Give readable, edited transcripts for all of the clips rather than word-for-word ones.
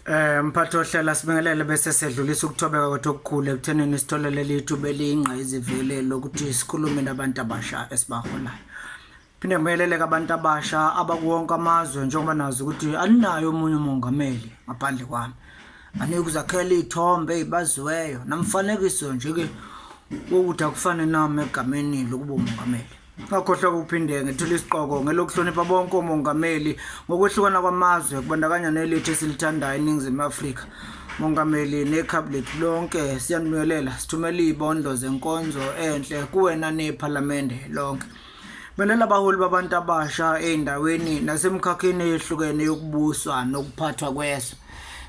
Mphathi ohlelo, sibingelele bese sedlulisa ukuthobeka kwethu okukhulu ekuthenini sithole leli thuba eliyingqayizivele lokuthi sikhulume nabantu abasha esibaholayo. Phinde ngibingelele abantu abasha abakuwonke amazwe njengoba nazi ukuthi aninayo omunye umongameli ngaphandle kwami. Anikuzakhela iy'thombe ey'baziweyo namfanekiso nje-ke wokuthi akufane nami egameni lokuba umongameli. Ngakhohlwa ukuphinde ngethule isiqoko ngelokuhlonipha bonke omongameli ngokwehlukana kwamazwe kubandakanya nelethu esilithandayo iNingizimu Afrika. Mongameli nekhabu lethu lonke siyanibingelela, sithumela iy'bondlo zenkonzo enhle kuwena nephalamende lonke. Melela abaholi babantu abasha ey'ndaweni nasemikhakheni eyehlukene yokubuswa nokuphathwa kwezwe.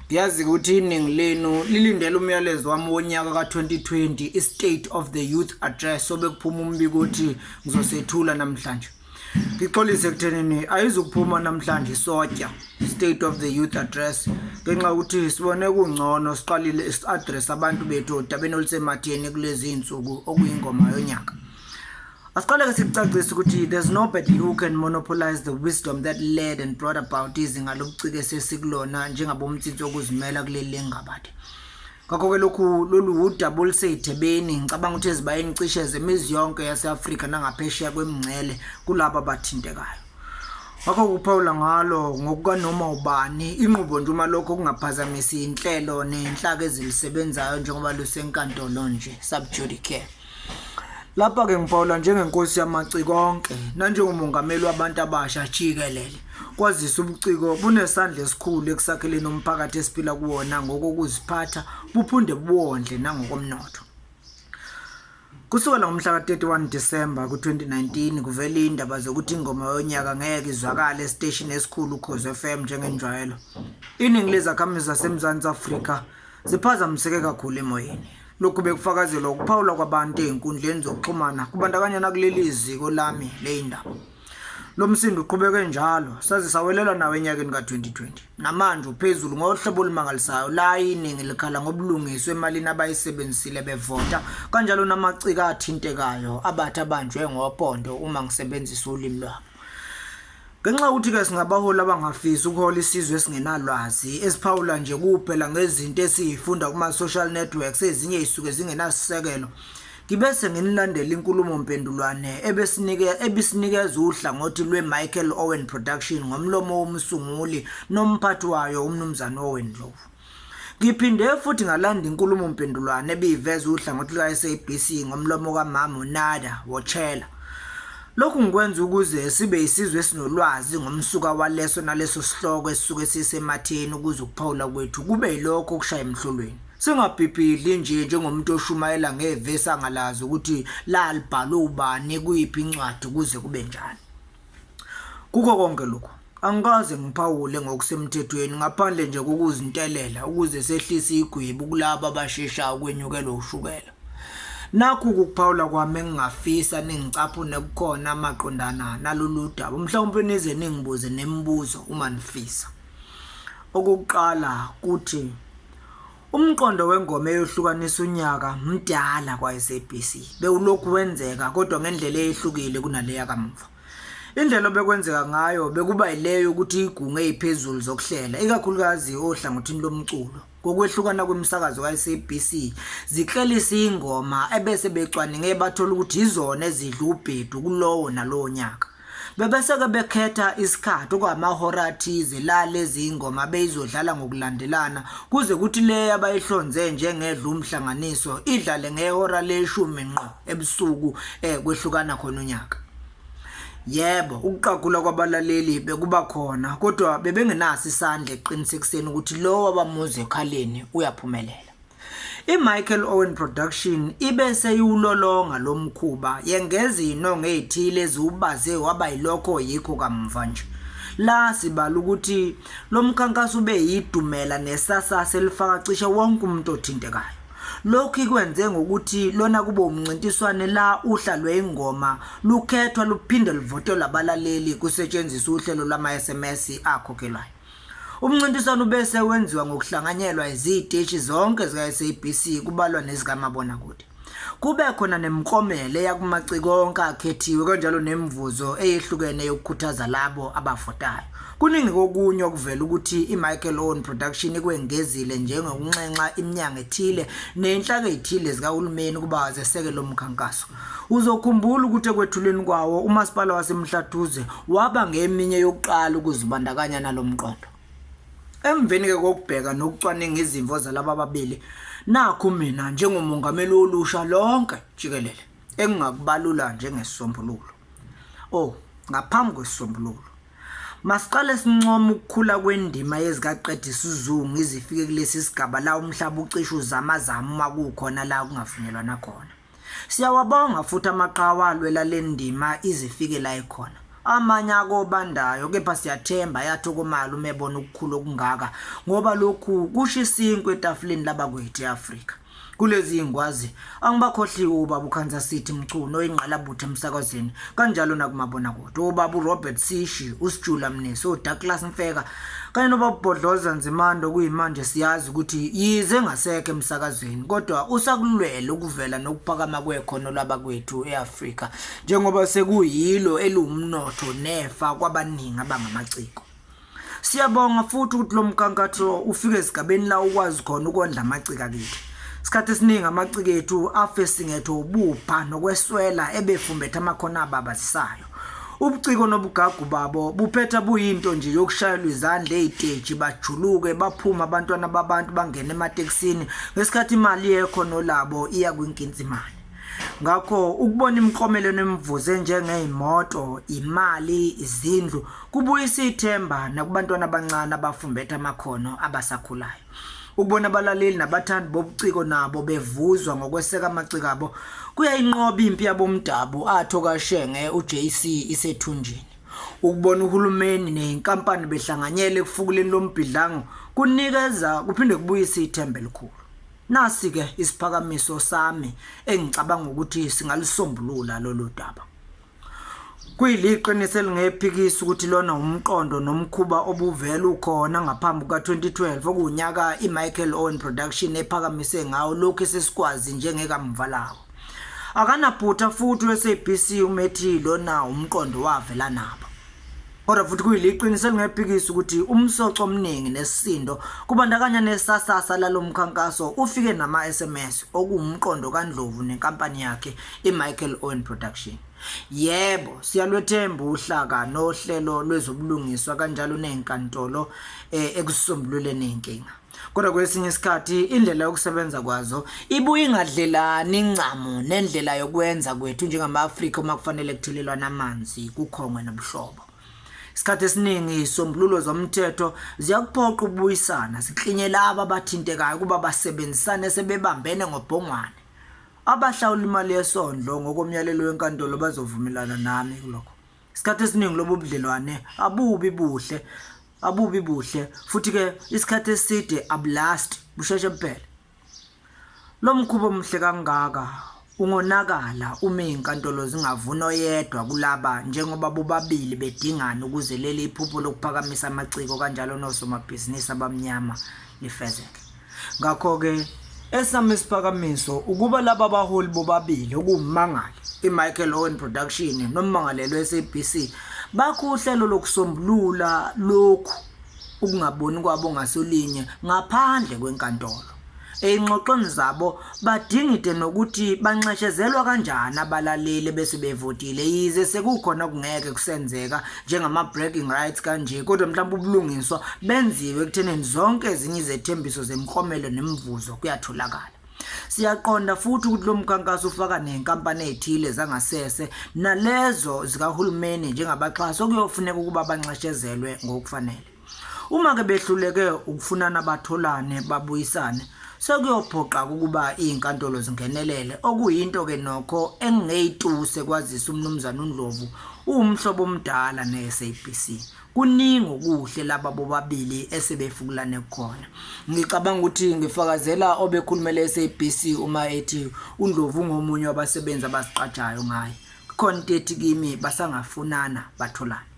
Ngiyazi ukuthi iningi lenu lilindele umyalezo wami wonyaka ka-2020, i-State of the Youth Address, obekuphuma umbiko othi ngizosethula namhlanje. Ngixolise ekuthenini ayizukuphuma namhlanje isotya, State of the Youth Address, ngenxa yokuthi sibone kungcono siqalile si-address abantu bethu odabeni olusematheni kulezi zinsuku okuyingoma yonyaka. Asiqale ke sikucacise ukuthi there's nobody who can monopolize the wisdom that led and brought about izinga lobuciko esesikulona njengabomtsitsi wokuzimela kuleli lengabade. Ngakho-ke lokhu lolu wudaba oluseyithebeni, ngicabanga ukuthi ezibayeni cishe zemizi yonke yase-Afrika nangaphesheya kwemingcele kulabo abathintekayo. Ngakho ukuphawula ngalo ngokukanoma ubani inqubo nje uma lokho kungaphazamisi inhlelo nenhlaka ezilisebenzayo njengoba lusenkantolo nje, sub judice. Lapha-ke ngiphawula njengenkosi yamaciko onke nanjengomongameli wabantu abasha jikelele. Kwazise ubuciko bunesandla esikhulu ekusakheleni umphakathi esiphila kuwona ngokokuziphatha buphunde buwondle nangokomnotho. Kusukela ngomhla ka-31 Disemba ku-2019 kuvele indaba zokuthi ingoma yonyaka ngeke izwakale esiteshini esikhulu Ukhozi FM njengenjwayelo. Iningi lezakhamizi zaseMzansi Afrika ziphazamiseke kakhulu emoyeni. Lokhu bekufakazelwa ukuphawula kwabantu ey'nkundleni zokuxhumana kubandakanya nakuleli ziko lami ley'ndaba. Lo msindo uqhubeke njalo saze sawelela nawo enyakeni ka-2020. Namanje uphezulu ngohlobo olumangalisayo la iningi likhala ngobulungiswa emalini abayisebenzisile bevota kanjalo namaciko athintekayo abathi abanjwe ngopondo uma ngisebenzisa ulimi lwabo. Ngenxa yokuthi-ke singabaholi abangafisi ukuhola isizwe esingenalwazi, esiphawula nje kuphela ngezinto esiyifunda kuma-social networks, ezinye zisuke zingenasisekelo, ngibe senginilandela inkulumo-mpendulwane ebesinike ebisinikeza uhlangothi lwe-Michael Owen Production ngomlomo womsunguli nomphathi wayo uMnumzane Owen Ndlovu. Ngiphinde futhi ngalanda inkulumo-mpendulwano ebiyiveza uhlangothi luka-SABC ngomlomo kaMama uNada Wotshela. Lokhu ngikwenza ukuze sibe yisizwe esinolwazi ngomsuka waleso naleso sihloko esisuke sisematheni ukuze ukuphawula kwethu kube yilokho okushaya emhlolweni. Singabhibhidli nje njengomuntu oshumayela ngevesi angalazi ukuthi lalibhalwe ubani kuyiphi incwadi kuze kube njani. Kukho konke lokhu, angikaze ngiphawule ngokusemthethweni ngaphandle nje kokuzintelela ukuze sehlise igwibu kulabo abasheshayo ukwenyukelwa ushukela. Nakhu ukuphawula kwami engingafisa ningicaphune kukhona maqondana nalolu daba, mhlawumpe nize ningibuze nemibuzo uma nifisa. Okokuqala kuthi Umqondo wengoma eyohlukanisa unyaka mdala kwa-SABC. Bewulokhu wenzeka kodwa ngendlela eyehlukile kunale yakamuva. Indlela obekwenzeka ngayo bekuba yileyo yokuthi igungu eziphezulu zokuhlela, ikakhulukazi ohlangothini lomculo, ngokwehlukana kwemisakazo ka-SABC, ziklelise ingoma ebese becwaninge bathola ukuthi yizona ezidla ubhedu kulowo nalowo nyaka. Bebeseke bekhetha isikhathi okungamahora athize la lezi ngoma beyizodlala ngokulandelana kuze kuthi le abayihlonze njengedla umhlanganiso idlale ngehora leshumi nqo ebusuku kwehlukana khona unyaka. Yebo, ukuqagula kwabalaleli bekuba khona kodwa bebengenaso isandla ekuqinisekiseni ukuthi lowo abamuzwa ekhaleni uyaphumelela. I-Michael Owen Production ibe seyiwulolonga lo mkhuba yengeza izinongo ezithile eziwubaze waba yilokho yikho kamuva nje. La sibala ukuthi lo mkhankaso ube yidumela nesasasa elifaka cishe wonke umuntu othintekayo. Lokhu ikwenze ngokuthi lona kube umncintiswane la uhla lwey'ngoma lukhethwa luphinde luvotelwe abalaleli kusetshenziswa uhlelo lwama-SMS akhokhelwayo. Umncintiswano ube sewenziwa ngokuhlanganyelwa iziteshi zonke zika-SABC kubalwa nezikamabonakude. Kube khona nemiklomelo eya kumaciko onke akhethiwe kanjalo nemivuzo eyehlukene yokukhuthaza labo abavotayo. Kuningi kokunye okuvela ukuthi iMichael Owen Production ikwengezile njengokunxenxa iminyango ethile nezinhlaka ezithile zikahulumeni ukuba zeseke lo mkhankaso. Uzokhumbula ukuthi ekwethulweni kwawo uMasipala waseMhlathuze waba ngeminye yokuqala ukuzibandakanya nalo mqondo. Emveni-ke kokubheka nokucwaninga izimvo zalaba ababili, nakhu mina njengomongameli wolusha lonke jikelele engingakubalula njengesisombululo. Oh, ngaphambi kwesisombululo, masiqale sincome ukukhula kwendima yezikaqeda isizungu izifike kulesi sigaba la umhlaba ucishe uzamazama uma kukhona la kungavunyelwana khona. Siyawabonga futhi amaqhawe alwela le ndima ize ifike la ikhona. Amanye akobandayo kepha siyathemba ayathokomala uma ebona ukukhula okungaka ngoba lokhu kusho isinkwa etafuleni labakwethu e-Afrika. Kulezi zingwazi angibakhohliwe ubaba uKansas City Mchunu oyingqalabutho emsakazweni kanjalo nakumabonakude, ubaba uRobert Sishi, uSjula Mnisi, uDouglas Mfeka kanye nobaba uBhodloza Nzimande okuyimanje siyazi ukuthi yize engasekho emsakazweni kodwa usakulwela ukuvela nokuphakama kwekhono lwabakwethu e-Afrika njengoba sekuyilo eliwumnotho nefa kwabaningi abangamaciko. Siyabonga futhi ukuthi lo mkhankaso ufike esigabeni la ukwazi khona ukondla amaciko akithi. Isikhathi esiningi amaciko ethu afesingethe ububha nokweswela ebefumbethe amakhono ababazisayo. Ubuciko nobugagu babo buphetha buyinto nje yokushayelwa izandla ey'teji bajuluke baphume abantwana babantu bangene ematekisini ngesikhathi imali yekhono labo iya kwinkinsimane. Ngakho ukubona imiklomelo nemivuzo enjengey'moto, imali, izindlu kubuyisa ithemba nakubantwana abancane abafumbethe amakhono abasakhulayo. Ukubona abalaleli nabathandi bobuciko nabo bevuzwa ngokweseka amaciko abo kuyayinqoba impi yabomdabu atho kaShenge uJC isethunjini. Ukubona uhulumeni nezinkampani behlanganyela ekufukuleni lo mbhidlango kunikeza kuphinde kubuyise ithemba elikhulu. Nasi-ke isiphakamiso sami engicabanga ukuthi singalisombulula lolu daba. Kuyiliqiniso elingephikisi ukuthi lona umqondo nomkhuba obuvele ukhona ngaphambi kuka-2012 okuwunyaka i-Michael Owen Production ephakamise ngawo lokhu esesikwazi njengekamva lawo. Akanaphutha futhi u-SABC umethi lona umqondo wavela nabo. Kodwa futhi kuyiliqiniso elingephikisi ukuthi umsoco omningi nesisindo kubandakanya nesasasa lalo mkhankaso ufike nama-SMS okuwumqondo kaNdlovu nenkampani yakhe i-Michael Owen Production. Yebo, siyalwethemba uhlaka nohlelo lwezobulungiswa kanjalo nezinkantolo eh, ekusombululeni izinkinga. Kodwa kwesinye isikhathi indlela yokusebenza kwazo ibuye ingadlelani ncamo nendlela yokwenza kwethu njengama-Afrika uma kufanele kuthelelwane amanzi kukhongwe nobuhlobo. Isikhathi esiningi izisombululo zomthetho ziyakuphoqa ukubuyisana, ziklinye laba abathintekayo ukuba basebenzisane sebebambene ngobhongwane. Abahlawula imali yesondlo ngokomyalelo wenkantolo bazovumelana nami kulokho. Isikhathi esiningi lobu budlelwane abubi buhle, abubi buhle futhi-ke isikhathi eside abulasti, busheshe buphele. Lo mkhuba omuhle kangaka ungonakala uma izinkantolo zingavuna oyedwa kulaba njengoba bobabili bedingana ukuze leli iphupho lokuphakamisa amaciko kanjalo nosomabhizinisi abamnyama lifezeke. Ngakho-ke esami isiphakamiso ukuba laba baholi bobabili okuwummangali i-Michael Owen Production nommangalelwa SABC bakhe uhlelo lokusombulula lokhu ukungaboni kwabo ngasolinye ngaphandle kwenkantolo. Ey'ngxoxweni zabo badingide nokuthi banxeshezelwa kanjani abalaleli ebese bevotile yize sekukhona okungeke kusenzeka njengama-bragging rights kanje kodwa mhlawumbe ubulungiswa benziwe ekuthenini zonke ezinye izethembiso zemiklomelo nemivuzo kuyatholakala. Siyaqonda futhi ukuthi lo mkhankaso ufaka nezinkampani ezithile zangasese nalezo zikahulumeni njengabaxhasi okuyofuneka ukuba banxeshezelwe ngokufanele. Uma-ke behluleke ukufunana batholane babuyisane, sekuyophoqa ukuba izinkantolo zingenelele, okuyinto-ke nokho engingeyituse kwazise uMnumzane uNdlovu uwumhlobo omdala neSABC. Kuningi okuhle laba bobabili esebefukulane kukhona. Ngicabanga ukuthi ngifakazela obekhulumela iSABC uma ethi uNdlovu ungomunye wabasebenzi abaziqajayo ngaye. Kukhona into ethi kimi basangafunana batholane.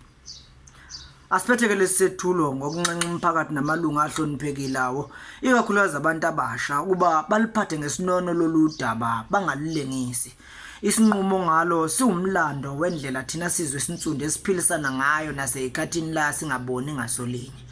Asiphethe ke lesi sethulo ngokunxenxa umphakathi namalungu ahloniphekile awo, ikakhulukazi abantu abasha, ukuba baluphathe ngesinono lolu daba bangalulengisi. Isinqumo ngalo siwumlando wendlela thina sizwe esinsundu esiphilisana ngayo naseyikhathini la singaboni ngasolinye.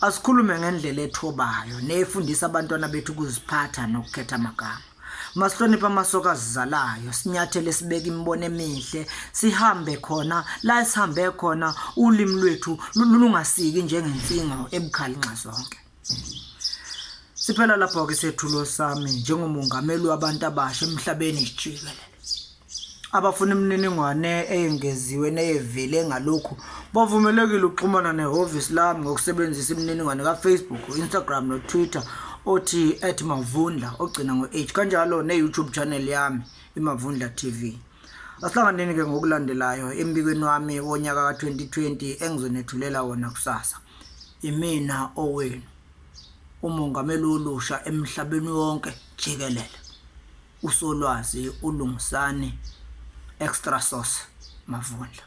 Asikhulume ngendlela ethobayo nefundisa abantwana bethu ukuziphatha nokukhetha amagama. Masihloniphe amasoka azizalayo, sinyathele sibeke imibono emihle, sihambe khona la esihambe khona, ulimi lwethu lungasiki njengensingo ebukhali nxazonke. Siphela lapho-ke isethulo sami njengomongameli wabantu abasha emhlabeni jikelele. Abafuna imininingwane eyengeziwe neyevile ngalokhu bavumelekile ukuxhumana nehhovisi lami ngokusebenzisa imininingwane ka-Facebook, Instagram no-Twitter othi at Mavundla ogcina ngo-H kanjalo ne-YouTube channel yami iMavundla TV. Asihlanganeni-ke ngokulandelayo embikweni wami wonyaka ka-2020 engizonethulela wona kusasa. Imina owenu, umongameli wolusha emhlabeni wonke jikelele. uSolwazi uLungisani Extra Sauce Mavundla.